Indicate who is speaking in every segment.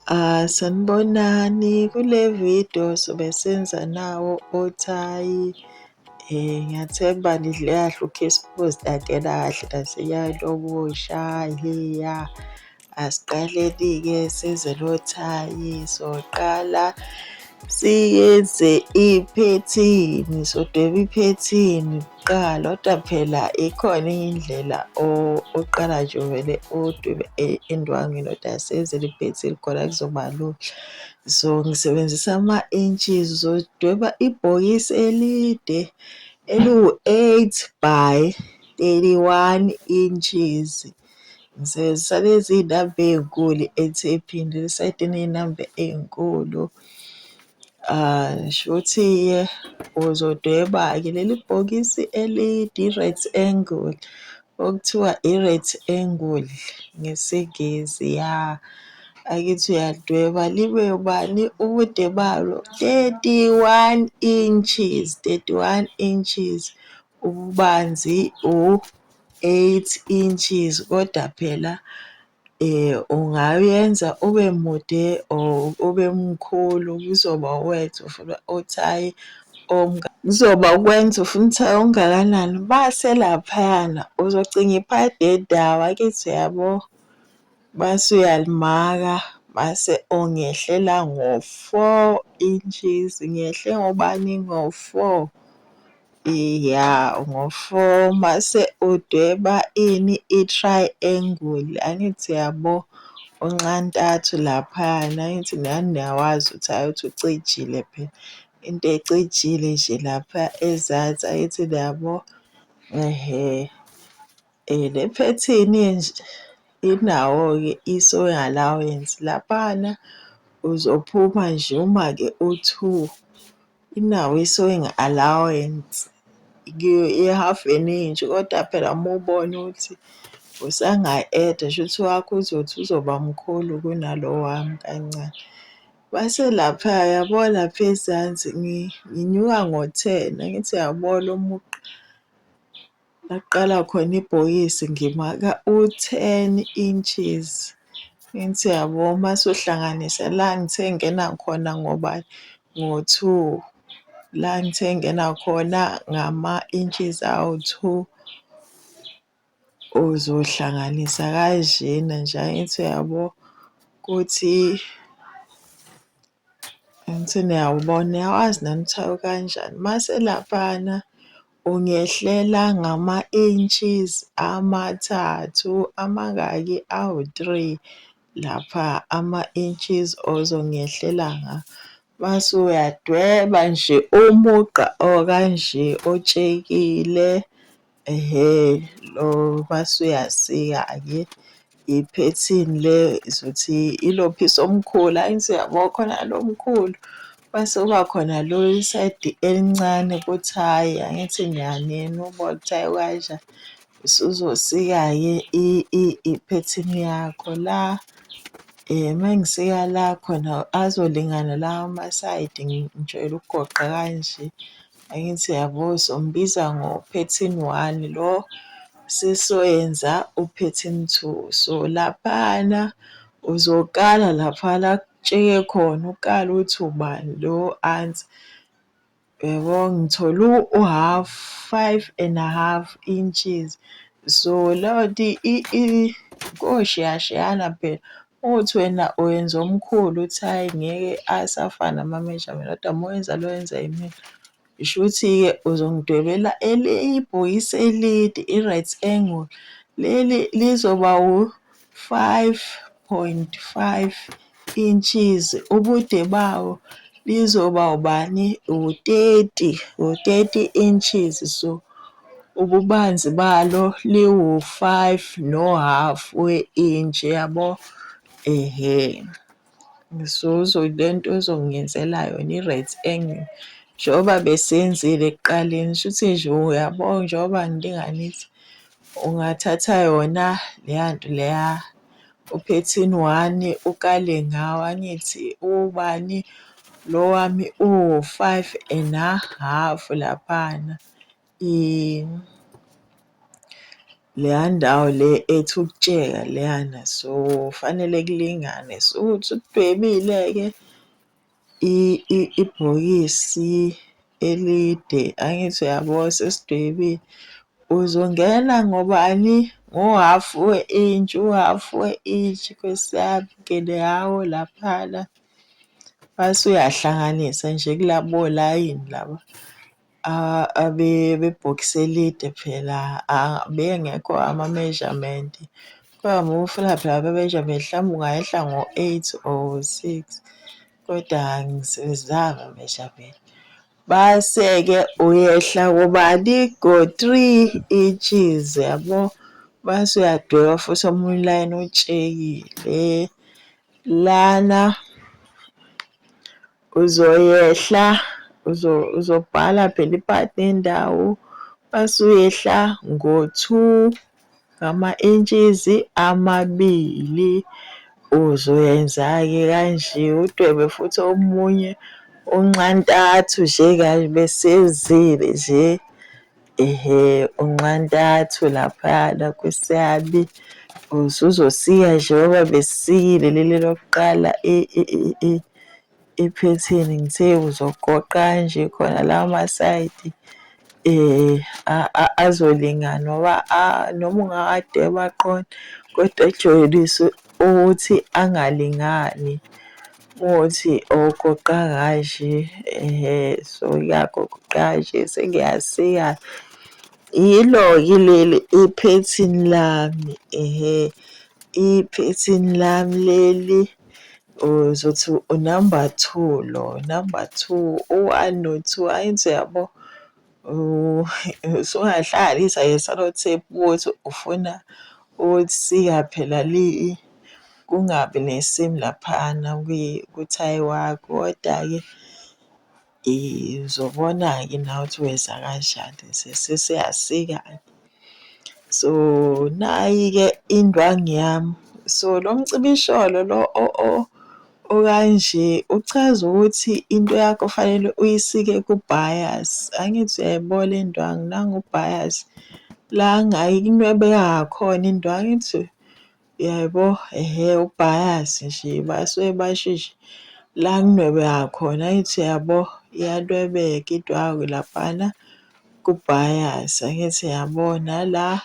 Speaker 1: Sanibonani, kule video sobe senza nawo othayi. Ngiyathemba nidle kahle ukhisimusi nangena kahle nasenyakeni omusha, hheya. Asiqaleni-ke senze lo thayi, soqala siyenze iphethini, sodweba iphethini kuqala kodwa phela ikhona enye indlela oqala nje uvele udwebe endwangini kodwa asenzeni iphethini khona kuzoba lula. So, ngisebenzisa ama-inches, uzodweba ibhokisi elide eliwu-8 by 31 inches. Ngisebenzisa lezi iy'namba ey'nkulu ethephini, leli sayidi liney'namba ey'nkulu. Shuthi-ke uzodweba-ke leli bhokisi elide i-rectangle, okuthiwa i-rectangle ngesiNgisi ya. Angithi uyalidweba libe ubani ubude balo? 31 inches, 31 inches, ububanzi u-8 inches, kodwa phela ungayenza ube mude or ube mkhulu kuzoba uwena ufuna uthayi kuzoba ukwenza ufuna uthayi ongakanani. Mase laphayana uzocinga iphayede yendawo, angithi uyabo? Mase uyalimaka, mase ungehlela ngo-4 inches, ngehle ngobani? Ngo-four. Ya, ngo-four mase udweba ini? I-triangle, angithi uyabo? Unxantathu laphayana, angithi nani niyawazi uthayi ukuthi ucijile phela. Into ecijile nje lapha ezansi, angithi niyabo? Ehhe. Le phethini nje inawo-ke i-sewing allowance. Laphana uzophuma nje uma-ke u-two, inawo i-sewing allowance ye-half an inch, kodwa phela uma ubona ukuthi usangayi-add-a shuthi owakho uzothi uzoba mkhulu kunalo wami kancane. Mase lapha uyabo lapha ezansi nginyuka ngo-ten, angithi uyawubona umugqa la kuqala khona ibhokisi ngimaka u-10 inches. Angithi uyabo mase uhlanganisa la ngithe ngena khona ngobani? Ngo-two. La ngithe ngena khona ngama-inches awu-two. Uzohlanganisa kanjena nje, angithi uyabo kuthi angithi niyawubona, niyawazi nani uthayi ukanjani. Mase laphana ungehlela ngama-inches amathathu, amangaki? Awu-three lapha ama-inches ozongehlela ngawo. Mase uyadweba nje umugqa okanje otshekile, ehhe lo mase uyasika-ke iphethini le izothi ilo phisi omkhulu, angithi uyabo khona lo mkhulu mase kuba khona lo isayidi elincane kuthayi, angithi niyanibona uthayi ukanjani. Usuzosika-ke iphethini yakho la uma ngisika la khona azolingana lawa amasayidi ngijwayele ukugoqa kanje. Angithi uyabo, sombiza ngophethini one lo sesoyenza uphethini two. So laphana uzokala lapha la kutsheke khona ukale ukuthi ubani lo ansi. Uyabo ngithole u-half, 5.5 inches. So leyo nto koshiyashiyana phela. Uthi wena uyenza omkhulu uthayi ngeke asafana ama-measurement kodwa uma uyenza lo owenza yimina. Shuthi-ke uzongidwebela ibhokisi elide i-rectangle. Leli lizoba u-5.5 inches, ubude bawo lizoba ubani? U-30, u-30 inches. So, ububanzi balo liwu-five no-half we-inch yabo, ehhe. So, le nto ozongenzela yona i-rectangle njengoba besenzile ekuqaleni shuthi nje uyabo njengoba ngilinganisa ungathatha yona leya nto leya uphethini one ukale ngawo, angithi ubani lo wami uwu-5.5 laphana. leya ndawo le ethi ukutsheka leyana, so fanele kulingane. So, usudwebile-ke ibhokisi elide, angithi uyabo sesidwebile. Uzongena ngobani? Ngo-half we-intshi, u-half we-intshi Nkosi yami, ngene ngawo laphana. Mase uyahlanganisa nje kulabo layini laba bebhokisi elide phela bengekho ama-measurement. Kodwa uma ufuna phela ama-measurement mhlawumbe ungayehla ngo-eight or six, kodwa angisebenzisanga ama-measurement. Base-ke uyehla ngobani? Ngo-three inches yabo. Mase uyadweba futhi omunye ulayini otshekile. Lana uzoyehla uzobhala phela iphathi nendawo mase uyehla ngo-two ngama-inches amabili. Uzoyenza-ke kanje udwebe futhi omunye unxantathu nje kanje besenzile nje. Ehhe, unxantathu laphayana Nkosi yami. Usuzosika njengoba besisikile leli lokuqala iphethini ngithe uzogoqa kanje khona lawa masayidi azolingana ngoba noma ungawadweba aqonde kodwa ejwayelise ukuthi angalingani. Ukuthi awugoqa kanje ehhe, so uyagoqa kanje sengiyasika. Yilo-ke leli iphethini lami, ehhe, iphethini lami leli uzothi unamba two lo, number two, u-one no-two, angithi uyabo? Usungayihlanganisa nge-sellotape ukuthi ufuna ukusika phela kungabi nesimu laphayana kuthayi wakho, koda-ke uzobona-ke nawe ukuthi wenza kanjani sesiyasika-ke. So, nayi-ke indwangu yami. So, lo mcibisholo lo okanje uchaza ukuthi into yakho fanele uyisike ku-bias. Angithi uyayibona indwangu, nangu u-bias. La inwebeka ngakhona indwangu, angithi uyaybo? Ehhe, u-bias nje basuke basho nje la kunwebeka khona, angithi uyabo? Iyanwebeka indwangu laphana ku-bias, angithi uyabo? Nala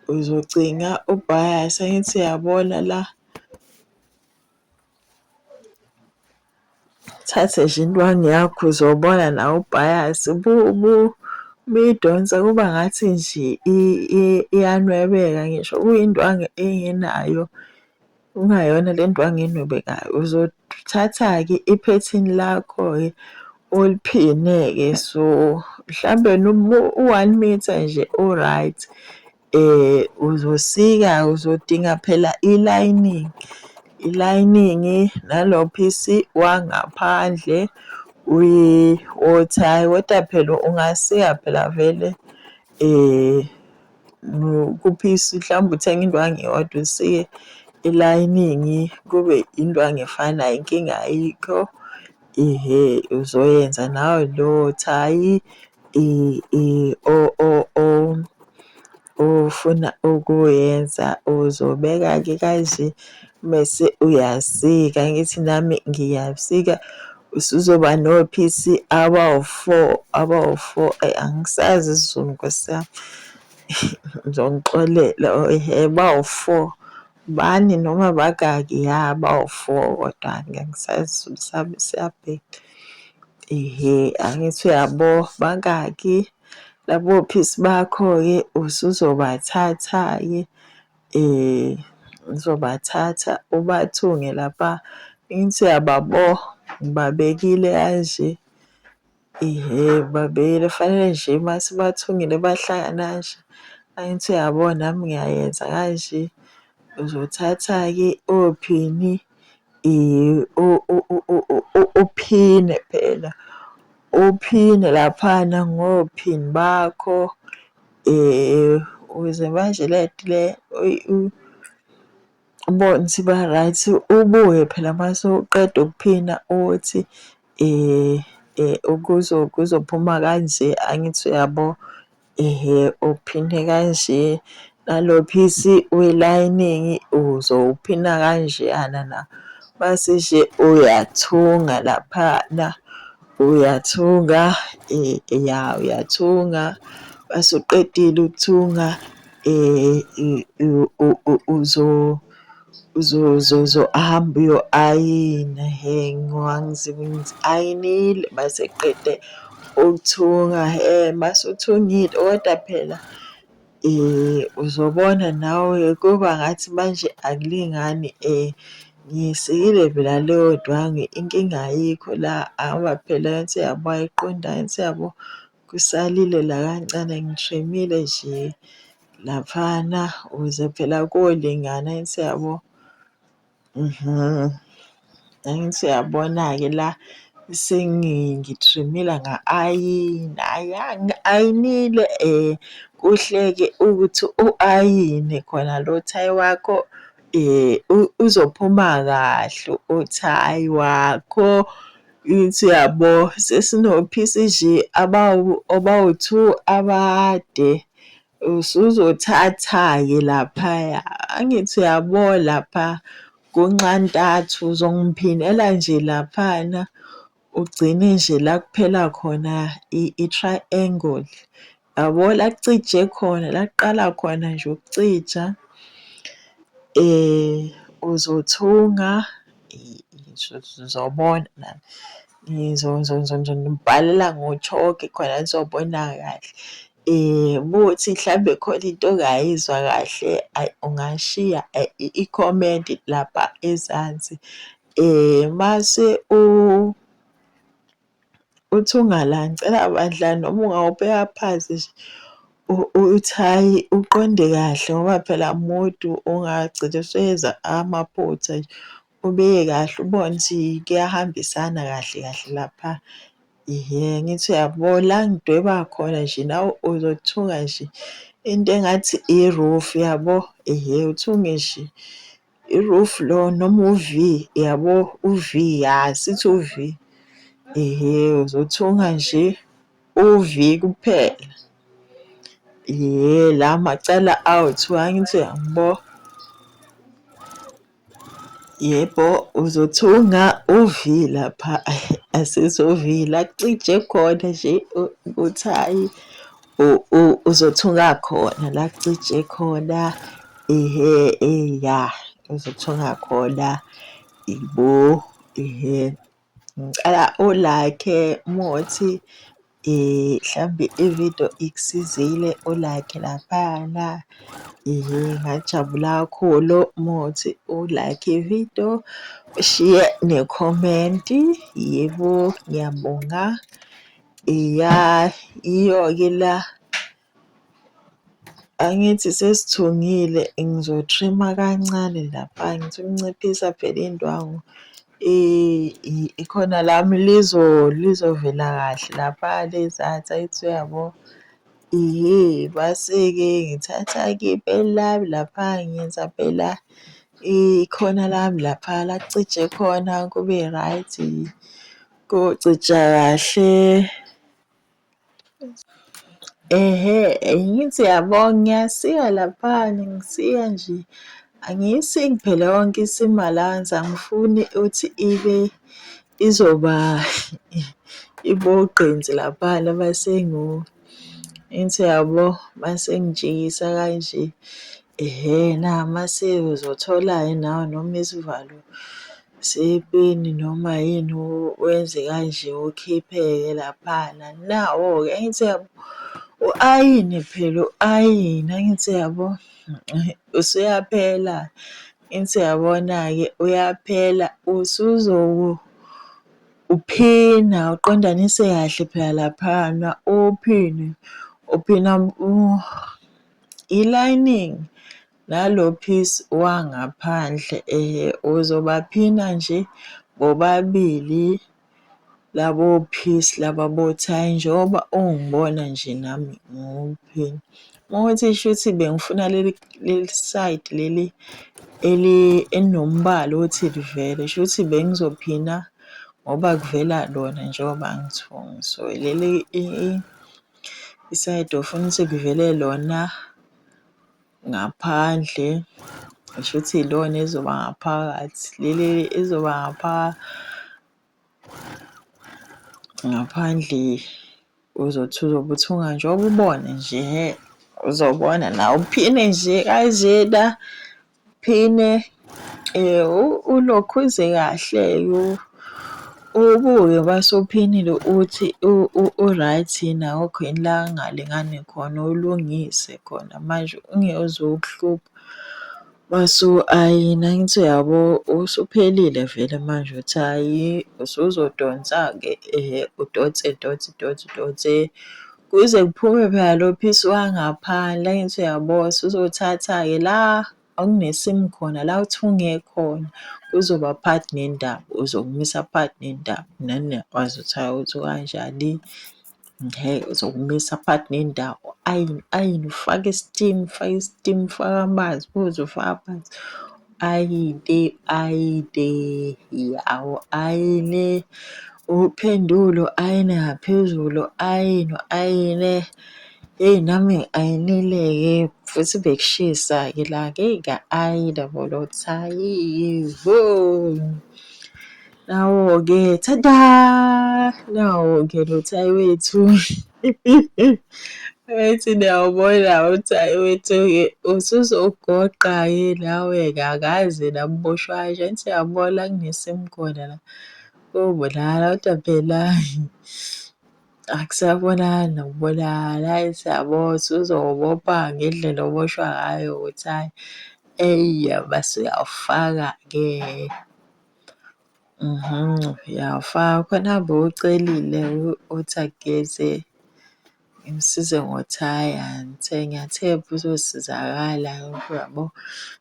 Speaker 1: uzocinga u-bias, angithi uyabona la. Thathe nje indwangu yakho uzobona nawe ubhayasi umuyidonsa kuba ngathi nje iyanwebeka ngisho kuyindwangu engenayo, kungayona le ndwangu enwebekayo. Uzothatha-ke iphethini lakho-ke uliphine-ke so mhlambe u-one metre nje u-right. Uzosika uzodinga phela i-lining, i-lining nalo phisi wangaphandle wothayi kodwa phela ungasika phela vele kuphisi mhlawumbe uthenge indwangu eyodwa usike i-lining kube indwangu efanayo inkinga ayikho. Ihhe uzoyenza nawe lowo thayi ofuna ukuyenza uzobeka-ke kanje mese uyasika. Angithi nami ngiyasika, usuzoba nophisi abawu-four, abawu-four. Eyi angisazi isiZulu Nkosi yami, nizongixolela. Ehhe bawu-four, bane noma bangaki? Ya bawu-four kodwa angisazi isiZulu sami siyabheda. Ehhe, angithi uyabo bangaki labo phisi bakho-ke usuzobathatha-ke uzobathatha ubathunge lapha. Angithi uyababo, ngibabekile kanje. Ehhe, ngibabekile fanele nje mase ubathungile bahlangana kanje, angithi uyabo nami ngiyayenza kanje. Uzothatha-ke ophini uphine phela, uphine laphana ngophini bakho ukuze manje lento le ubone ukuthi ba-right. Ubuke phela mase uqeda ukuphina ukuthi kuzophuma kanje, angithi uyabo? Ehhe, uphinde kanje. Nalo phisi we-lining uzowuphina kanjeyana nawo. Mase nje uyathunga laphana, uyathunga ya uyathunga mase uqedile ukuthunga uzohamba uyo-ayina hhe ayinile mase ngiqede ukuthunga hhe mase uthungile kodwa phela uzobona nawe kuba ngathi manje akulingani ngiyisikile phela leyo ndwangu inkinga ayikho la ngoba phela angithi uyabo ayiqondani, angithi uyabo kusalile la kancane ngithrimile nje laphana ukuze phela kolingana, angithi uyabo. Angithi uyabona-ke la sengithrimile nga-ayina, ya ngi-ayinile kuhle-ke ukuthi u-ayine khona lo thayi wakho uzophuma kahle uthayi wakho. Ngithi uyabo, sesinophisi nje abawu-two abade. Usuzothatha-ke laphaya, angithi uyabo lapha kunxantathu uzongiphindela nje laphana ugcine nje la kuphela khona i-triangle. Yabo la kucije khona, la kuqala khona nje ukucija uzothunga uzobona ngizonibhalela ngo-chalk khona nizobona kahle. Uma kuwukuthi mhlambe khona into ongayizwa kahle ayi ungashiya i-comment lapha ezansi. Mase uthunga la ngicela bandla noma ungawubeka phansi nje uthayi uqonde kahle ngoba phela mude ungagcina usuyenza amaphutha nje. Ubeke kahle ubone ukuthi kuyahambisana kahle kahle lapha. Ihhe, ngithi uyabo la ngidweba khona nje nawe uzothunga nje into engathi i-roof yabo. Ehhe, uthunge nje i-roof lo noma u-V yabo, u-V ya sithi u-V. Ehhe, uzothunga nje u-V kuphela. Ehhe, la macala awu-two angithi uyangibona. Yebo, uzothunga u-V lapha, asithi u-V la kucije khona nje ukuthi hhayi uzothunga khona la kucije khona, ehhe ya uzothunga khona, yebo, ehhe. Ngicela u-like uma kuwukuthi mhlawumbe ividiyo ikusizile u-like laphayana. Ngingajabula kakhulu uma kuwukuthi u-like ividiyo, ushiye nekhomenti. Yebo, ngiyabonga. Ya, iyo-ke la. Angithi sesithungile ngizo-trim-a kancane lapha ngithi ukunciphisa phela indwangu. Ikhona lami lizovela kahle lapha le ezansi angithi uyabo. Ihhe, base-ke ngithatha-ke ipeni lami lapha ngenza phela ikhona lami lapha la kucije khona kube right, kocija kahle. Ehhe, ngithi yabo ngiyasika laphana ngisika nje, angiyisiki phela yonke isimalansi angifuni ukuthi ibe izoba ibe ugqinsi laphana mase ngithi uyabo mase ngijikisa kanje. Ehhena mase uzothola-ke nawe noma isivalo sepeni noma yini wenze kanje ukhiphe-ke laphana. Nawo-ke angithi uyabo, u-ayine phela u-ayine angithi uyabo, usuyaphela. Angithi uyabona-ke uyaphela uphina uqondanise kahle phela laphana uphine, uphina i-lining nalo piece wangaphandle uzobaphina nje bobabili labo piece laba bothayi njengoba ungibona nje nami ngiwuphina. Uma kuwukuthi shuthi bengifuna leli leli side leli elinombala ukuthi livele shuthi bengizophina ngoba kuvela lona njengoba ngithunga. So leli isayidi ofuna ukuthi kuvele lona. ngaphandle, shuthi ilona elizoba ngaphakathi. Leli elizoba ngaphandle uzothi uzobe uthunga njengoba ubona nje hhe, uzobona nawe uphine nje kanjena, uphine ulokhuze kahle-ke ubuke mase uphinile uthi u-right yini akukho yini la ekungalingani khona ulungise khona manje ungeke uze ukuhluphe. Mase u-ayina angithi uyabo usuphelile vele manje uthayi usuzodonsa-ke udonse donse donse udonse kuze kuphume phela lo phisi wangaphandle angithi uyabo usuzothatha-ke la okunesimu khona la uthunge khona kuzoba phakathi nendawo uzokumisa phakathi nendawo nani niyakwazi ukuthi ukuthi kanjani. Hhe uzokumisa phakathi nendawo ayini ayini ufake isitimu ufake isitimu ufake amanzi uze ufake amanzi. Ayine ayine yawo ayine uphendule u-ayine ngaphezulu ayine u-ayine. Hheyi nami ngi-ayinile-ke futhi bekushisa-ke la-ke nga-ayina bo lo thayi hho. Nawo-ke thada! Nawo-ke lo thayi wethu. Ethi niyawubona uthayi wethu-ke usuzogoqa-ke nawe-ke akaze namuboshwa kanje angithi uyabona la kunesimu khona la. Kuyobonakala kodwa phela akusabonakali nokubonakala. Hhayi siyabo usuzowubopha ngendlela oboshwa ngayo uthayi. Eyi mase uyawufaka-ke. Uyawufaka khona bowucelile uthi akeze ngimsize ngothaya ngithe ngiyathemba uzosizakala uyabo.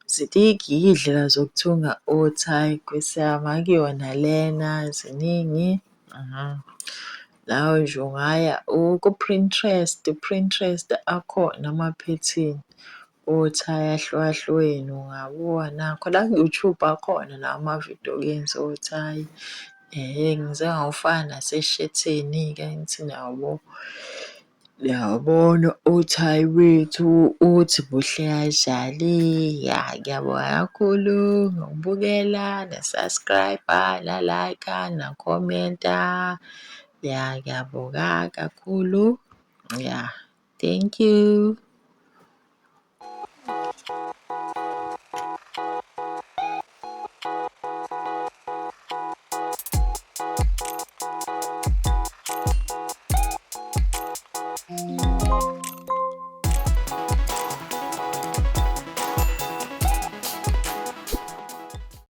Speaker 1: Ziningi iy'ndlela zokuthunga othayi Nkosi yami, akuyona lena ziningi. Nawe nje ungaya ku-Pinterest, Pinterest akhona amaphethini othayi ahlukahlukene ungabuka nakho la ku-YouTube akhona nawo amavidiyo okuyenza othayi. Ehhe ngize ngawufaka naseshethini-ke angithi niyabo. Niyabona othayi bethu ukuthi buhle kanjani. Ya, ngiyabonga kakhulu ngokubukela, na-subscribe-a, na-like-a, na-comment-a. Ya, ngiyabonga kakhulu. Ya, thank you.